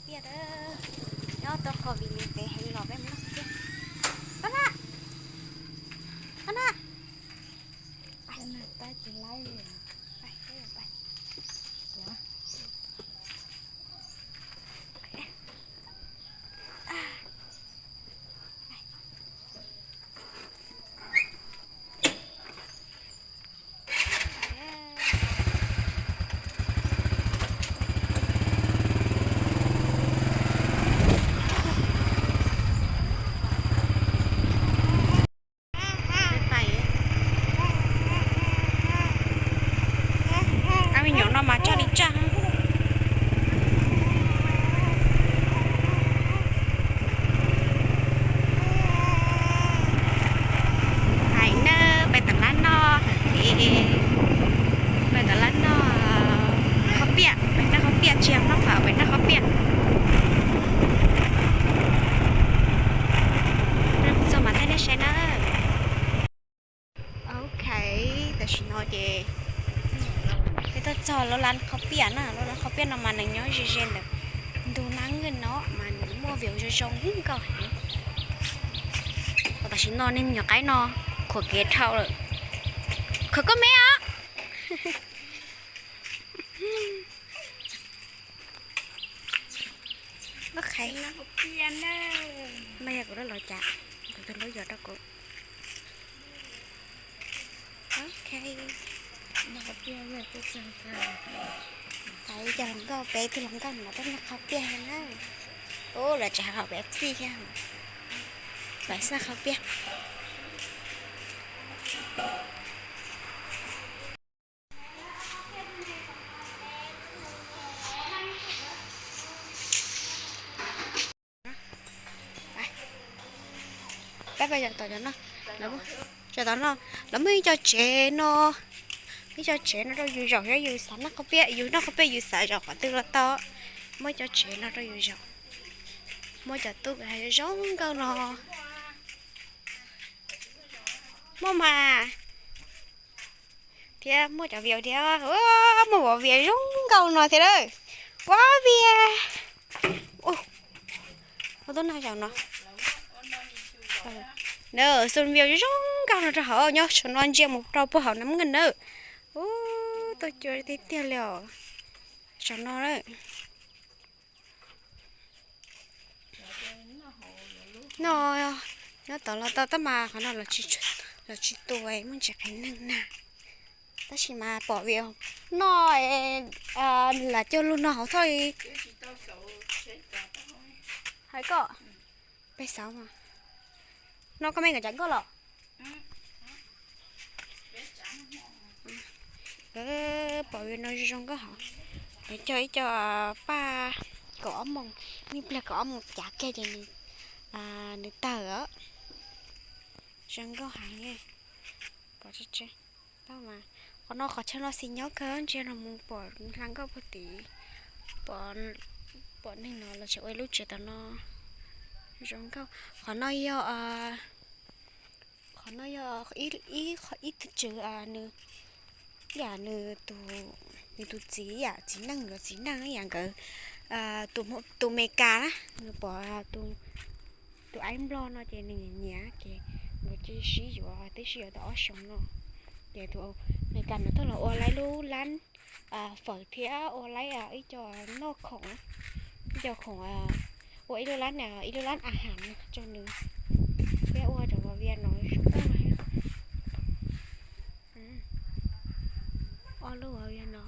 Tiag, nyob tau qhov vim nws ntev heev los peb mus noj tiag. Pab na, pab na. Ab, me nyuam no mas coj li tsaj. Hais na, peb tam lab noj, peb tam lab noj qhob piaj, peb noj qhob piaj, tsis yog noj fawm, peb noj qhob piaj. Txog mas thiaj nej saib na. Ok, tam sim no ces peb tuaj txog lub lab qhob piaj na, lub lab qhob piaj no mas nws nyob ze ze ntawm ntug nab nkeeg no mas nws muaj view zoo zoo nkauj heev. Tam sim no nej me nyuam qaib no khuam kev dhau lawm, khuam koj me os. Ok, no yog kuv lub los cas, kuv tus hlub yuav rau kuv. Ok, pais cov hluas nkauj, peb tus hluas nkauj no tuaj noj qhob piaj na. Ub, lawv tseem hais peb txij thiab, pais xaj qhob piaj. Peb pais tom no, tom no lawv muaj ib co tsev no, ib co tsev no rau yus zaum thiab yus xav noj qhob piaj, yus noj qhob piaj yus xav zaum qhov twg los tau. Muaj ib co tsev no rau yus zaum, muaj cov tub zoo nkauj no. Muaj mas, thiab muaj cov vias thiab, muaj vov vias zoo nkauj no thiab lawm. Vov vias, ua tuaj noj zaum no. Xu vias zoo nkauj no rau hauv, nyob saum no ntsia mus rau puag hauv nab nkeeg nawb. Ub, tuaj cua tiag tiag li os. Saum no na. No, nyob tod los tau tab mas qhov no los tsis tu muaj ntsis qias neeg na. Tab sis mas pom vim no, lam cog lug no hauv thoj li. Hais koj, peb xauv mas. No koj me nkawd tsav nkauj los? Pom vim no zoo nkauj hov. Lawv cog ib co paj kaum ob moos, me pliag kaum ob moos cav kiag ces nws tawg os. Zoo nkauj heev. Pom tseeb tseeb, tab mas qhov no qhov chaw no xis nyob kawg, ntsia no mus pom hla nkauj puag tid. Pom, pom neeg no los tseem ua ib lub tsev tom no. Zoo nkauj. Qhov no yog, qhov no yog ib, ib tug tswv, nws, yam nws tus, nws tus txiv, yam txiv neej, yuav txiv neej yam nkawd, tus Meskas na, nws pom tus aib nplog no ces nws nyiam nyiam ces nkawd cia li sib yuav, twb sib yuav tau ob xyoos no. Ces tus Meskas no tuaj los ua lawv lub lab fawm thiab ua lawv ib co noj khoom, ib co khoom, ua ib lub lab, ib lub lab a has rau nws thiab ua cov vov vias no zoo nkauj. Ob lub vov vias no,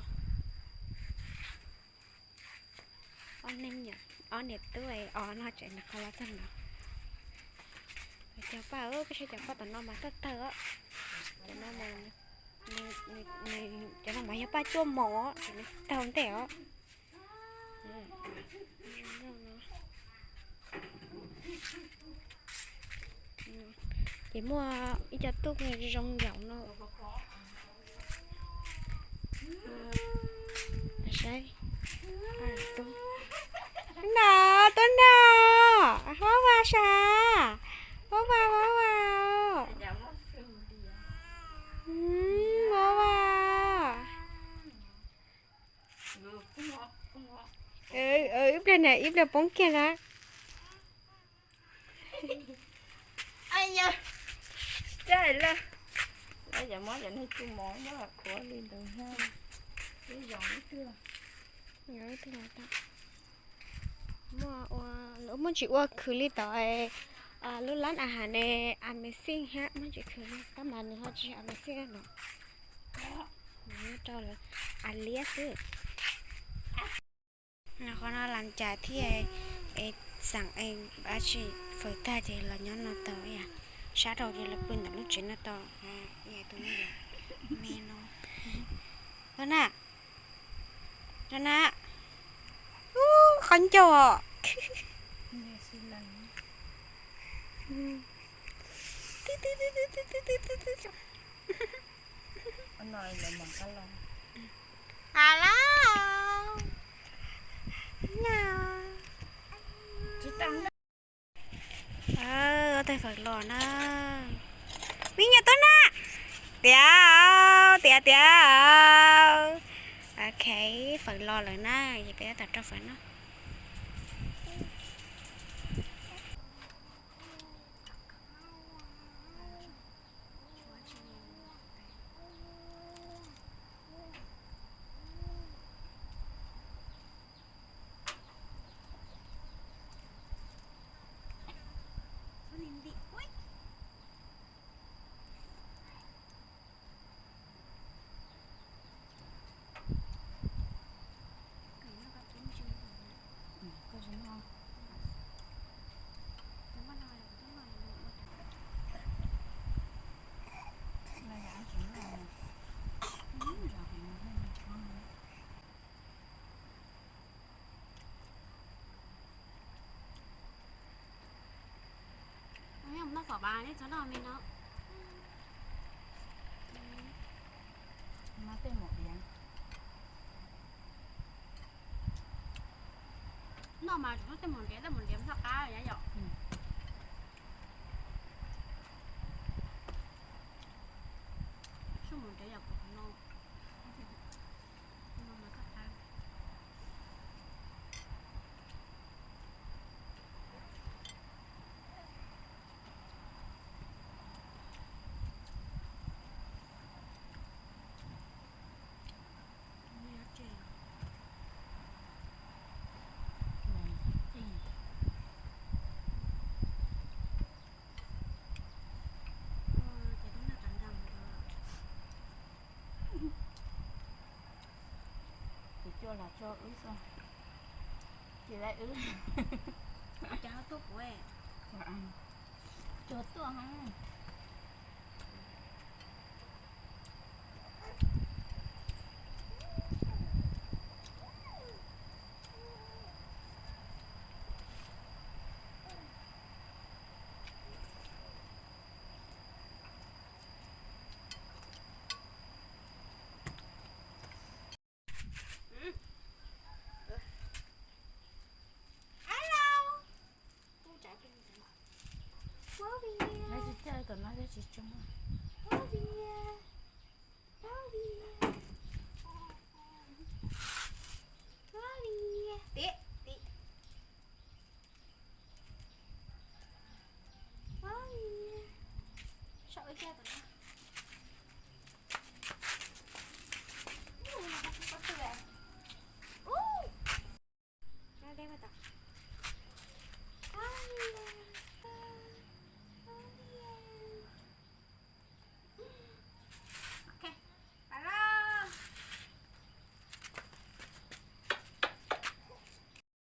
ob niam tub os no tseem nrog qhov los txog no. Cov paj, peb saib cov paj tom no mas tawg tawg os. Cov no mas, cov no mas yog paj cuaj mos, tawg ntej os. Ces muaj ib co tub zoo nkaus no. Saib, no, tuaj no, huab vas sav, huab vas, huab vas, huab vas. Ib pliag na, ib pliag poob kiag na. Cov mob cov neeg tsis mov nyob qhuav li ntawd, ib zoo ib tug. Muaj ua, lawv muaj tsis ua khwv li tod. Lub lab a has ne, amazing hab muaj tsis khwv li tab mas nws ho tsis amazing no. Nws rau lawv a liab xwb. Qhov no lam cas thiaj xaam dab tsi fawm tag ces los nyob no tau. Sab rau ces lawv pw ntawm lub tsev no tau. Tus me no, Tub Naj, Tub Naj, qhov ncauj os. Hello. Ob tug fawm los na. Me nyuam Tub Naj. Tiav, tiav, tiav. Ok, fawm los lawm na, ces peb tab tom rau fawm no. Noj phom mas nej txhob noj me no. Noj tej maum diav. Noj mas tsuas noj tej maum diav, tej maum diav mas txhob qab yom. Sub maum diav yom, kuv no. Noj mas txhob qab. Ces cua los cua wb xwb, ces lawv wb. Cov tuaj kuv, cua tuaj.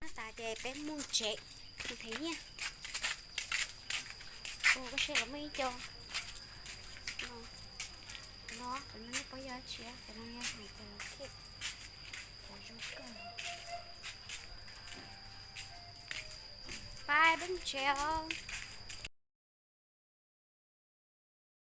Noj tas ces peb mus tsev, mus them nyiaj. Ua koj seb lawv muaj ib co no, no, cov no nej paub yog dab tsi, cov no yog hais tias los thiaj cov zoo kawg. Bye, peb mus tsev os.